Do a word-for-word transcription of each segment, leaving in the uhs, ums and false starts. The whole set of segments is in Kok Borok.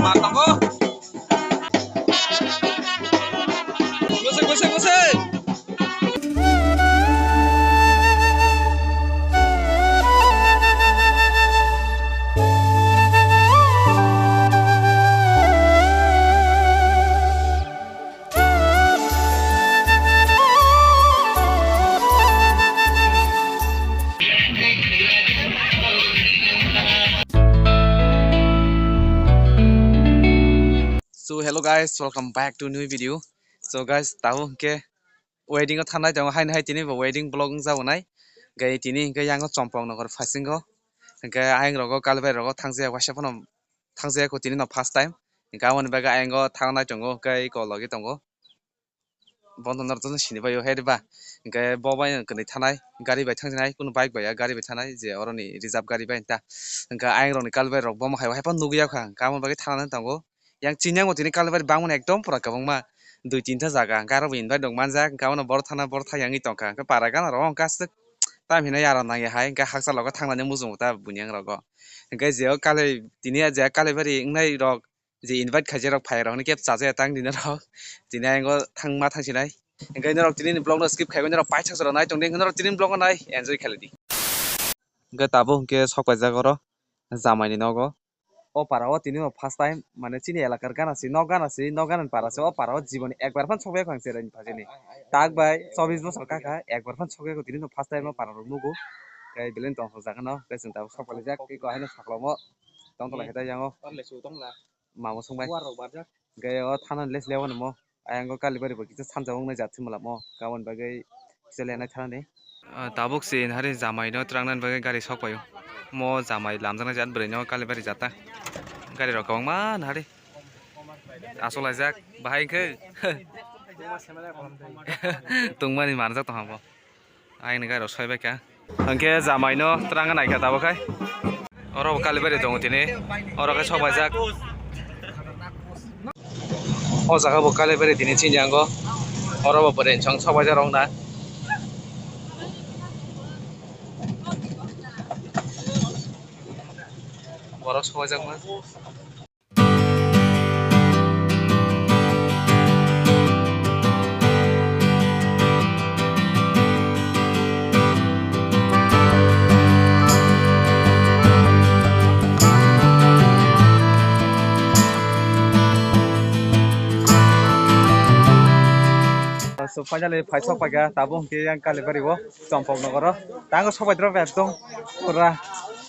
Matongo. Gusik, gusik, gusik. So hello guys, welcome back to new video. So guys, tabo hwnkhe wedding o thangnai tongo, haino hai tini bo wedding vlog wng jabo nai. Hwnkhe tini hwnkhe yang o Chompong nokor phasingo. Hwnkhe ayang rogo Kalibai rogo thangjaya, waisa phano thangjaya ko tini no first time. Hwnkhe aboni bagwi ayang o thangnai tongo, hwnkhe eko logi tongo. Bono norok joto sini bai o, hai de ba. Hwnkhe bo bai kwnwi thanai, gari bai thangnai, kunu bike bai ya, gari bai thanai, je oroni reserve gari bai ta. Hwnkhe ayang rokni Kalibai rok bomo hai, hai phano nugwi ya kha, hwnkhe aboni bagwi thanani tongo. Yang chini yang bo tini Kalibai bangmani ekdom pura kwbangma, dui tinta jaga, hwnkhe aro bo invite rok manjak, hwnkhe abono boro thana, boro thayangwi tongkha, hwnkhe para gana rok hwnkhe aswk tam hinwi aro nangya hai, hwnkhe haksa logo thangnani muchungo ta buini yang rogo. Hwnkhe je o Kali, tini je Kalibai wngnai rok, je invite khaijak rok phai rok hwnwi khe chajak tang di norok. Tini ayang o thangma thangsinai. Hwnkhe norok tini ni vlog no skip khaiwi norok paithak jora nai tongdi, hwnkhe norok tini ni vlog no nai enjoy khailai di. Hwnkhe tabuk hwnkhe sok paijak oro jamai ni nogo. O para o tini no first time, mane chini elakar gana se, nok gana se, nok gana ni para se, o para o jiboni ekbar phan sok ya ang cherai ni phajini. Tak bai chobbish bosor kaka ekbar phan sok ya tini no first time o para rok nugo. Tei belai tong jaga no, tei chwng tabuk sok paijak, tei ko haino saklomo tong tong lai khe tei yang o. Mamo songbai. Hwnkhe o thanani les leya wano mo. Ayang o Kalibai bo kisa sanjak wngnai jat se mwlamo. Kaboni bagwi kisa lenai thanani. Ah, tabuk se hari jamai no twrang nani bagwi gari sok paio. Mo jamai lamjaknai jat bwrwi no Kalibai jat ta. Gari rok kwbangma nahari. Aswk laijak bahai hwnkhe. Tungmani manjak tongha bo. Ayang ni gari rok soi bai kha. Hwnkhe jamai no twrang nai kha tabuk khai. Oro bo Kalibai tongo tini. Oro khe sok paijak. O jaga bo Kalibai tini chini ango. Oro bo bwrwi chwng sok paijak rok na. Borok sok paijak ma. So finally phai sok paikha, tabuk hwnkhe yang Kalibai o Chompok nogoro. Tango sok bai drop ekdom pura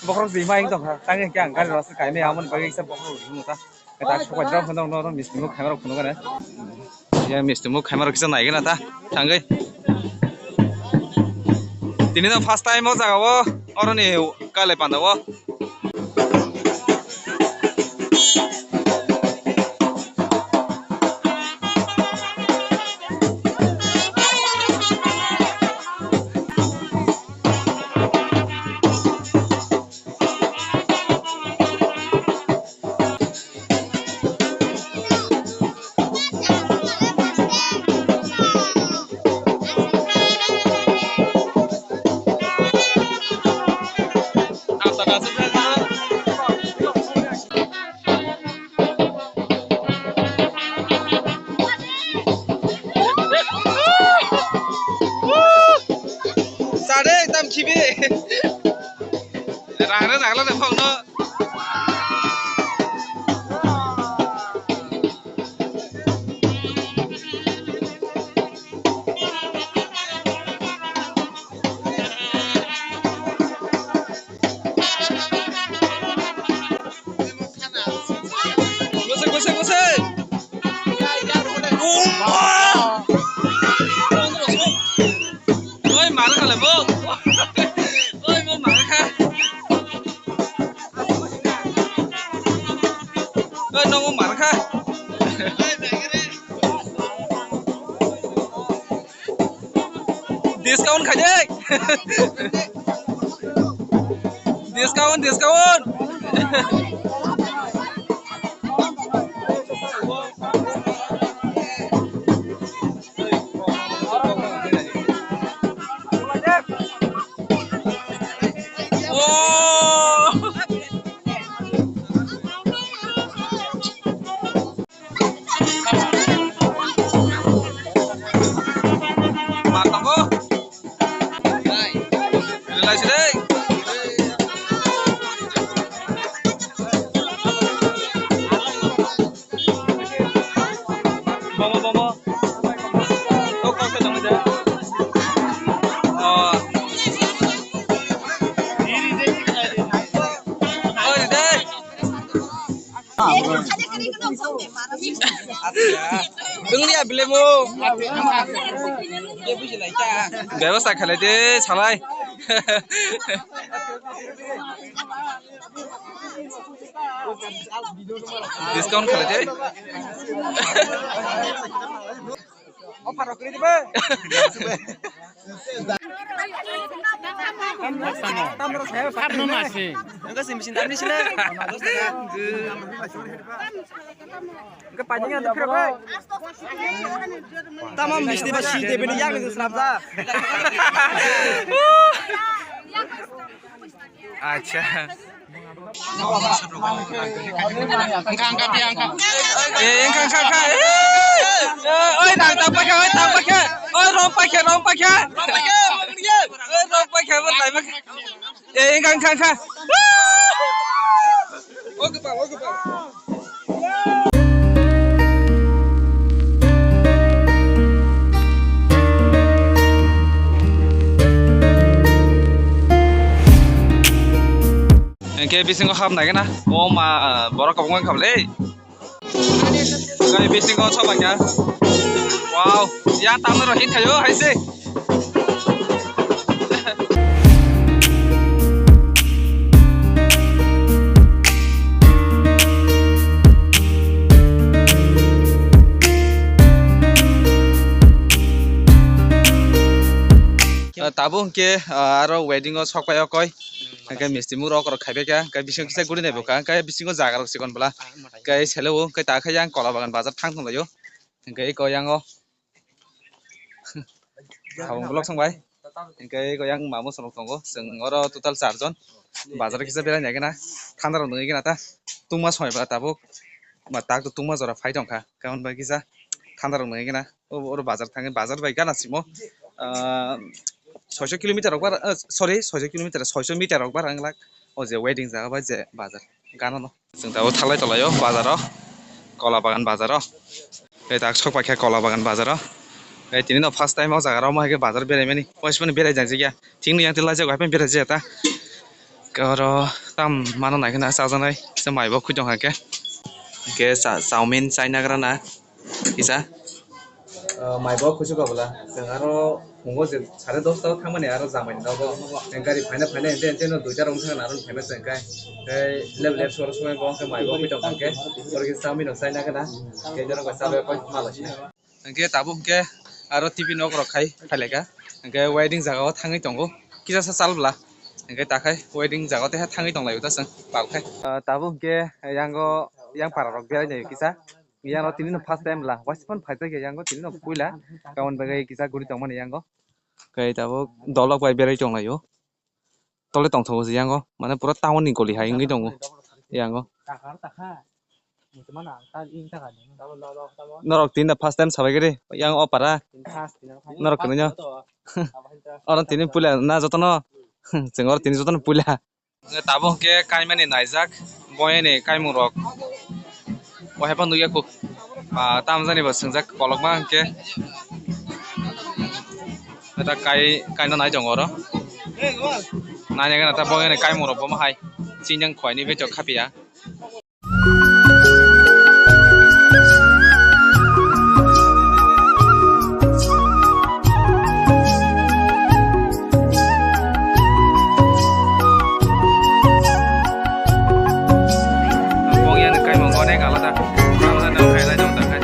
bokhorok jima wng tongkha. Tango hwnkhe ang gari rok se kainwi amoni bagwi kisa bokhorok rwngmota. Eta sok bai drop no no misti muk khaima rok phunukgana. Ya misti muk khaima rok kisa naigana ta thangwi. Tini no first time o jaga o oroni Kalibai panda o. Sare tam khibi. Rang re rang la phone no. Gosek, gosek, gosek. Oma! Oi, mar kha le bo. Oi, bo mar kha. Oi, nogo mar kha. Discount khaide. Discount, discount. Wngya bilemo. Bebasa khalai de salai. Discount khalai de. Offer rok kwrwi dibe. Tamro saya tamro masi. Enggak sih, mesin tadi sih. Enggak panjangnya ada berapa? Tamam, mesti basi dia beli yang itu selap dah. Acha. Wngkha, wngkha, phiya wngkha. Eh, wngkha, wngkha, wngkha. Eh, eh, oi, rang tang paikha, oi, tang paikha. Oi, rong paikha, rong paikha. Oi, rong paikha, bo tai paikha. Eh, wngkha, wngkha, wngkha. O kwpal, o kwpal. Hingke bisingo hap nai gana. O ma, borok kobangma wngkha le. Hingke bisingo sobaikha. Wow, ya tamno rok hit khayo hai se. Ah, tabuk hingke, ah, aro wedding o sok pai o koi. Hingke misti muk rok rok khaibai kha, hingke bisingo kisa guri nai bo kha, hingke bisingo jaga rok chikon bwla. Hingke selo o, hingke ta khe yang Kola Bagan bazar thang tong lai o. Hingke eko yang o. Habang vlog song bai. Hingke eko yang mamo sonok tongo. Chwng oro total char jon. Bazar kisa berai nai gana. Thanda rok nungui gana ta. Tungma somoi bwla tabuk. Ma tak to tungma jora phai tongkha. Karon bai kisa thanda rok nungui gana. O, oro bazar thangwi, bazar bai gana simo. Ah, soiso kilometer rok bar, ah, sorry, soiso kilometer, soiso meter rok bar wng lak. O je wedding jaga bai je bazar gana no. Chwng tabuk thalai tolai o bazar o, Kola Bagan bazar o. Tei tak sok paikha Kola Bagan bazar o. Tei tini no first time o jaga rok omo hai khe bazar berai mani. Pois mani berai jang jigya. Thik no yang tei laijak bai phano berai jaya ta. Oro tam mano nai kheno chajaknai kisa mai bo khwi tong kha khe. Hingke cha-, chowmin chaina gra na kisa. Ah, mai bo khwi suka bwla. Chwng aro phungo je sare dosta o thangmani aro jamai ni nogo. Gari phaina phaina ente ente no duita rong thang aro phaima chwng kai. Tei lep lep sor somoi bo hingke mai bo khwi tong kha khe. Oro khe chowmin rok chaina gra na. Tei jorok bai chabai koi ma lai. Hingke tabuk hingke aro T V nok rok khai phailaika. Hingke wedding jaga o thangwi tongo. Kisa sa chal bwla. Hingke takhai wedding jaga o teha thangwi tonglaio ta chwng pal khai. Ah, tabuk hingke yango yang para rok berai nai kisa. Yang rok tini no first time bwla. Waisa phano phaijak ya yango tini no puila. Kawan bagwi kisa guri tongmani yango. Hingke tabuk dolok bai berai tonglaio. Tole tongthogo se yango, mane pura town ni goli hai wngwi tongo yango. Norok tini da first time sabai gede yang o para. Norok kwrwino. Oro tini puila na jotono. Chwng oro tini jotono puila. Tabuk hwnkhe kaimani naijak, boyani kaimung rok. Bo hai phano nukya kuk. Ah, tamo jani bo swngjak kolokma hwnkhe. Eta kai, kaina nai tongo oro. Naina gana ta bo yani kaimung rok bo ma hai. Chinjang khwlaini betok khapia. Bong yani kaimung onek alada. Alada nang khailai nang tangkhai.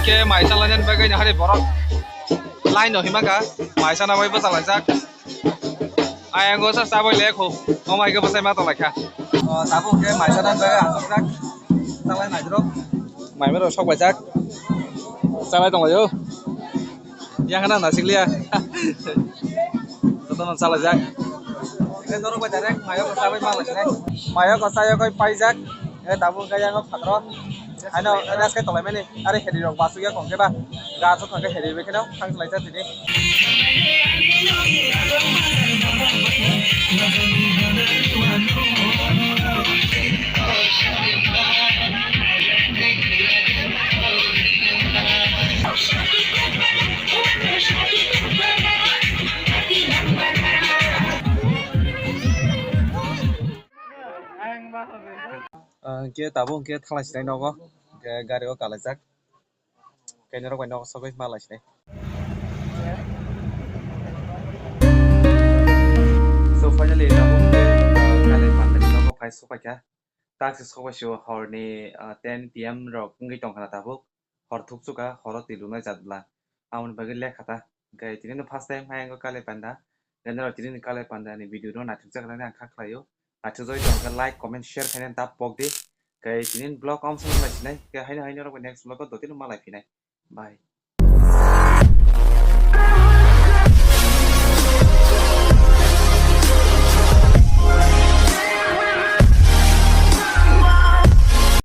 Ke mai salainani bagwi nahari borok line no himaka, mai sana bai bwsa laijak. Ayang go sa sabai le kho, o mai go bwsai ma tong lai kha. O tabuk ke mai sana bagwi asokjak, salai nai jrok. Mai mero sok bai jak, salai tong lai o. Yang hana nasik liya. Joto no salai jak. Ke jorok bai direct mai go sabai ma lai kha. Mai go sayo koi pai jak. E tabuk ke yang phatro. Ano rest kai tong lai mani. Are heri rok basu ya kong ke ba. Ga so thang ke heri be kheno thang lai jak tini. Ah, hingke tabuk hingke thalai sinai nogo, hingke gari o kalaijak, hingke norok bai nogo sogwi ma lai sinai. So finally tabuk hingke, ah, kale pandani nogo phai sokpaikha. Tak se sokbai sio horni, ah, ten P M rok wngwi tongkha na tabuk. Hor thukchukha, horo twi lunai jat bla. Aboni bagwi lekha ta. Hingke tini no first time hai wngkha kale panda. Hingke norok tini ni kale panda ni video no naithokjak nani ang kha khlaio. Naithokjagwi tongkha like, comment, share khainani ta pok di. Hingke tini ni vlog amsong lai sinai. Hingke haino haino rok next vlog o dotino malai phinai. Bye.